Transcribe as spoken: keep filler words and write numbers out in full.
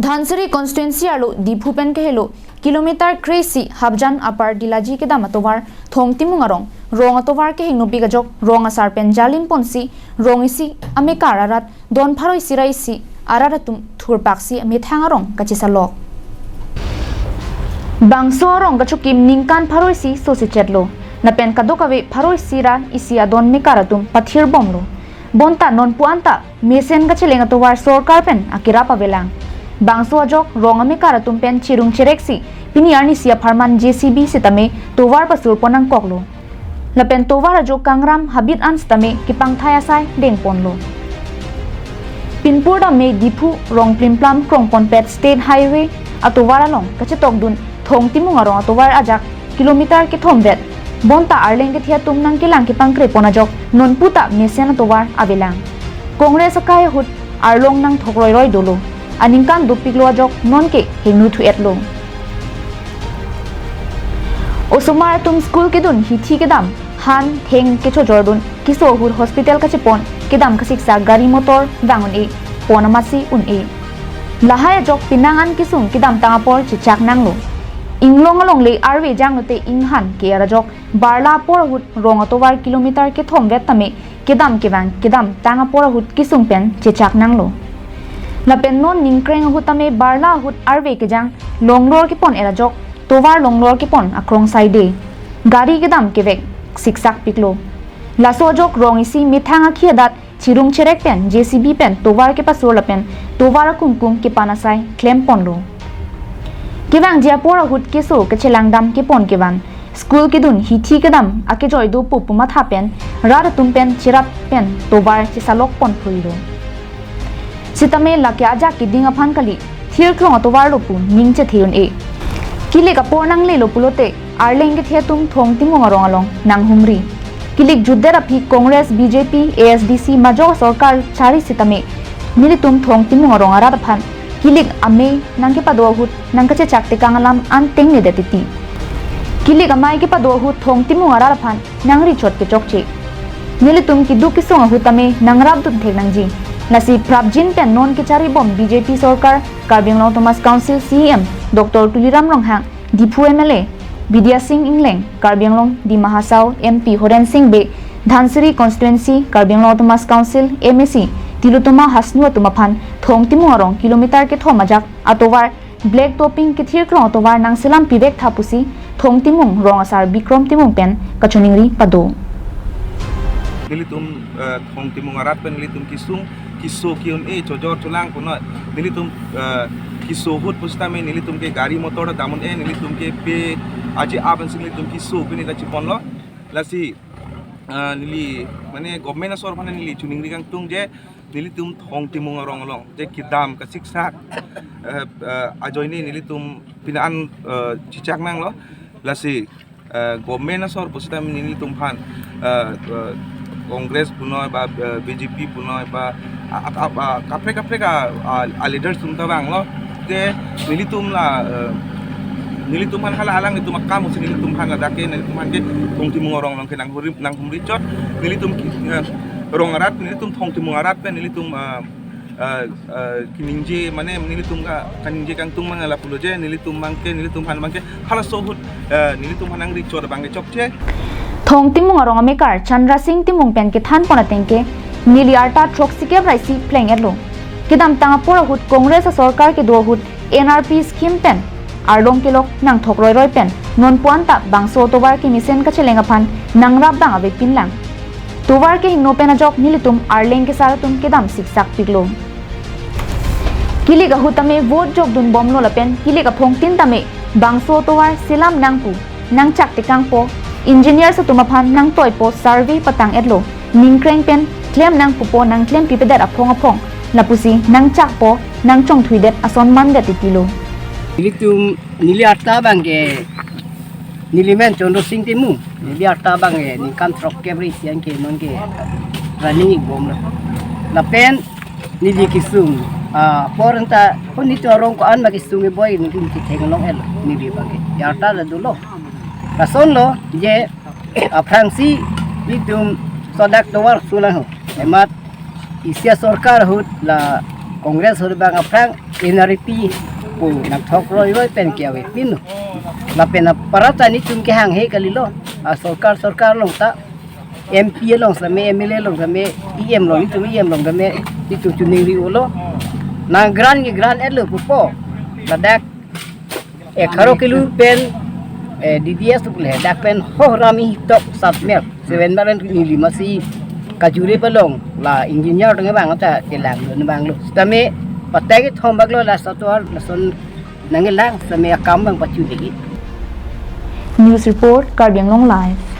Dhansiri constituency arlo Diphu pen kehelo kilometer kre-isi Hapjan Upper Dilaji kedam atovar Thongtimung arong, rong atovar kehingno pik ajok rong asar pen jalin ponsi rong isi amekar arat don pharo isi ra isi arat atum thurpaksi amethang arong kachesalok. Bangso arong kachokim ningkan pharo isi sosechetlo. Lapen kadokave pharo isi ra isi adon mekar atum pathirbomlo. Bonta nonpu anta mesen kacheleng atovar sorkar pen akirap avelang. Bangso ajok rong amekar atum pen chirung chereksi pini arnisi apharman J C B sitame tovar pasur pon nangkoklo. Lapen tovar ajo kangram habit an sitame kepangthai asai dengponlo. Pinpur dam me Diphu rong plimplam krongponpet State Highway atovar along kachetokdun Thongtimung arong atovar ajak kilometer kethom vet. Bonta arleng kethe atum nangkelang kepangkrepon ajok nonputa mesen atovar avelang. Congress akai ahut arlong nangthokroiroi dolo. Aningkan dopiklo ajok nonke hingno thu-etlo. Osomar atum school kedun hithi kedam, han theng kechojordun, keso ahut hospital kachepon kedam kasiksak gari motor vang un-e, pon amatsi un-e. Lahai ajok penang an kesung kedamtang apor chechak nanglo. Inglong alongle arve janglote inghan ke-er ajok barla apor ahut rong atovar kilometer kethom vet tame kedam kevang kedamtang apor ahut kesung pen chechak nanglo. Lapen non ningkreng ahut tame barla ahut arve kejang longlor kepon-er ajok tovar longlor kepon akrong saide gari kedam kevek siksak piklo. Laso ajok rong isi methang akhi adat chirung cherek pen J C B pen tovar kepasur lapen tovar akungkung kepan asai klemponlo. Kevangji apor ahut keso kachelangdam kepon kevan, school kedun hithi kedam akejoi dopo pu matha pen rat atum pen cherap pen tovar chesalok pon phuilo. Sitame lake ajak keding aphan kali, thirklong atovarlo pu ning chethe un-e. Kilik apor nanglelo pulote arleng kethe atum Thongtimung arong along nanghumri. Kilik jutdet aphi Congress, B J P, A S D C majok sorkar chari sitame nelitum Thongtimung arong arat aphan kilik amei nangkepado ahut nangkachechak tekang alam an tengne det titi. Kilik amei kepado ahut Thongtimung arat aphan nangri chot kechokche. Nelitum keduk kesung ahut tame nangrapdun thek nangji. Lasi prapjin pen non kecharibom B J P sorkar Karbi Anglong Autonomous Council C E M Doctor Tuliram Ronghang, Diphu M L A Bidya Sing Engleng, Karbi Anglong Dima Hasao M P Horen Sing Bey, Dhansiri constituency Karbi Anglong Autonomous Council M A C Tilottama Hasnu atum aphan Thongtimung arong kilometer kethom ajak atovar black topping kethirklong atovar nangselam pivek tha pusi Thongtimung rong asar Bikrom Timung pen kachiningri pado. Nelitum, eh, Thongtimung arat pen nelitum kesung keso ke-un-e chojor cholang punoi. Nelitum, eh, keso ahut pusitame nelitum ke gari motor dam un-e, nelitum ke pe aje aban si nelitum keso pini ta cheponlo. Lasi, eh, neli mane government asor aphan neli chiningri kangtung je nelitum Thongtimung arong along je kedam kasiksak, eh, eh, ajoine nelitum pini an, eh, chechak nanglo. Lasi, eh, government asor pusitame nelitum aphan, eh, eh, Congress punoi ba, eh, B J P punoi ba, a, a, a, a, kaprek kaprek a, a, a leaders atum ta vanglo. Te nelitum la, eh, nelitum aphan hala alanglitum akam pusi nelitum aphan ladak ke nelitum aphan ke Thongtimung arong along ke nanghumri, nanghumri chot. Nelitum ke, eh, rong arat, nelitum Thongtimung arat pen nelitum, eh, eh, eh, keningje mane nelitum ka, kaningje kangtung mane lapulo je nelitum abang ke, nelitum aphan abang ke halaso ahut, eh, nelitum aphan nangri chot abang ke chokche. Thongtimung arong amekar Chandra Sing Timung pen kethanpon ateng ke neli arta throksikep ra isi pleng-etlo. Kedamtang apor ahut Congress asorkar kedo ahut N R P scheme pen arlong kelok nangthokroiroi pen nonpu anta bangso tovar kemesen kacheleng aphan nangrap abang avepinlang. Tovar kehingno pen ajok nelitum arleng kesar atum kedam siksak piklo. Kilik ahut tame vote jokdunbomlo lapen kilik aphongtin tame bangso tovar selam nang pu nangchak tekangpo, engineers atum aphan nangtoipo, survey patang-etlo, ningkreng pen klem nang pupo nangklem pipedet aphong aphong, lapusi nangchakpo nangchongthuidet ason mandet titilo. Nelitum, neli arta abang ke, neli men Chandra Sing Timung, neli arta abang ke ningkan throkkep ra isi an ke non ke running ik bomlo. Lapen neli kesung, ah, apor anta, ko nelitum arong ko-an ma kesung iboi nelitum ketheng long-el, neli abang ke. Arta la dolo. Lasonlo, je, aphrangsi nelitum sodak tovar sulang ho. Emat isi asorkar ahut la Congress ahut abang aphrang N R E P pu nangthok roi roi pen ke-ave pinlo. Lapen aparata nelitum kehang he kalilo. A sorkar sorkar along ta M P along same M L A along same E M along nelitum E M along same nelitum choningri-olo. Nang grant ke grant-etlo pupo. Ladak ekharo kilo pen eh, D D S pu le dak pen ho ram itok sat mer seven bar ni lima si kajure palong la engineer dong abang ta chelang lo abang lo. Sitame patai kethom bak lo la satuar lason nangkelang sitame akam abang pachu lagi. News report, Karbi Anglong Live.